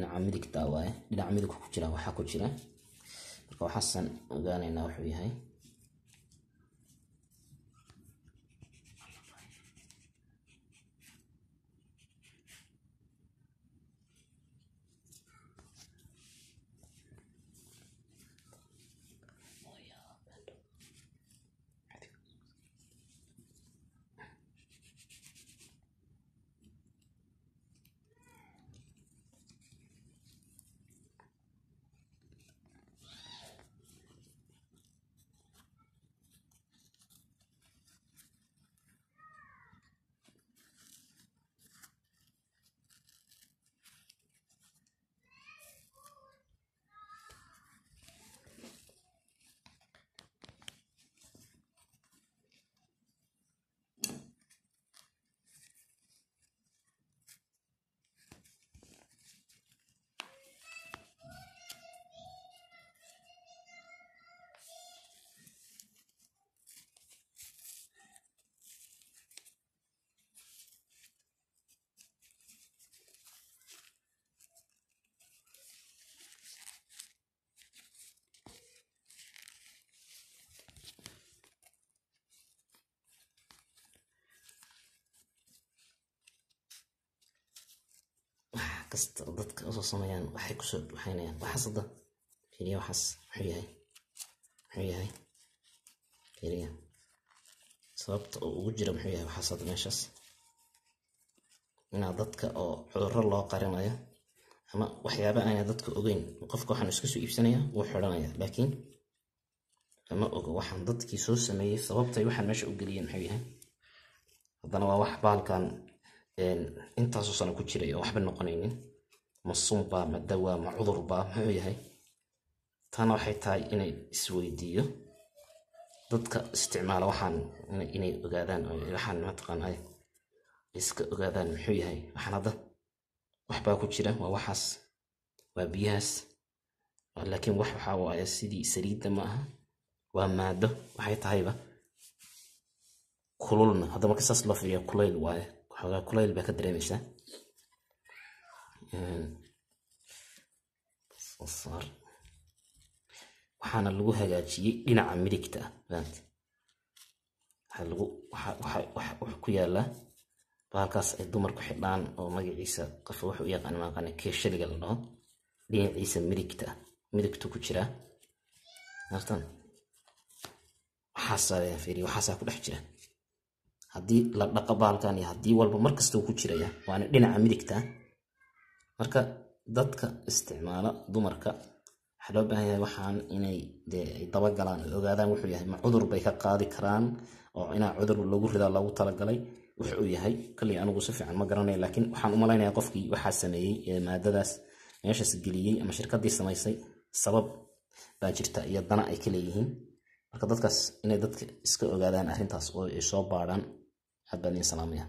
Dhinaca midigta waaye, dhinaca midig ku jira waxaa ku jira. Marka waxaasan ogaanaynaa wuxuu yahay. Kasta dadka usoo sameeyaan waxay kusoo waxaynayaan waxaas. Hadda fiiriya, waxaas muxuu yahay? Muxuu yahay? Fiiriya, sababta uu ugu jira muxuu yahay waxaas hadda meeshaas? Inaa dadka oo cudurro loo qarinayo ama waxyaaba aanay dadka ogeyn. Qofka waxaan iska soo iibsanaya, wuu xidhanaya, laakiin lama ogo waxaan dadkii soo sameeyey sababtay waxaan meesha u geliyeen muxuu yahay. Haddana waa wax baalkan intaasoo sano ku jiray oo waxba noqonaynin. Ma sunba, ma dawaa, ma cudurba, muxuu yahay? Taana waxay tahay inay isweydiiyo dadka isticmaala waxaan, inay ogaadaan waxaan mataqaanaa iska ogaadaan muxuu yahay waxaan. Hadda waxbaa ku jira, waa waxaas, waa biyahaas, laakiin wax waxaa waaye sidii saliidda ma aha, waa maado waxay tahayba kululna. Hadda marka saas loo fiiriyo kulayl waaye, waxoogaa kulayl baa ka dareemaysaa. Soo saar, waxaana lagu hagaajiyey dhinaca midigta ah, fahamti? Waxaa lagu waxa waxa waxa wax ku yaala bahalkaas ay dumarku xidhaan oo magaciisa qof wuxuu u yaqaan maaqane, keeshaliga la dhaho, dhinaciisa midigta ah, midigtu ku jiraa. Artan waxaasaa fiiriya, waxaasaa ku dhex jira. Haddii la dhaqo bahalkan iyo haddii walba mar kasta uu ku jiraya, waana dhinaca midigta. Marka dadka isticmaala, dumarka, waxaa loo baahan yahay waxaan inay dee ay dabagalaan oo ogaadaan wuxuu yahay. Ma cudur bay ka qaadi karaan oo inaa cudur lagu ridaa loogu talagalay? Wuxuu uu yahay kalley anigu si fiican ma garanayo, laakiin waxaan u malaynayaa qofkii waxaa sameeyey ee maadadaas meeshaas geliyey ama shirkaddii samaysay sabab baa jirta iyo dana ay ka leeyihiin. Marka dadkaas inay dadka iska ogaadaan arrintaas oo ay soo baadhaan. Aad baan idin salaamaya.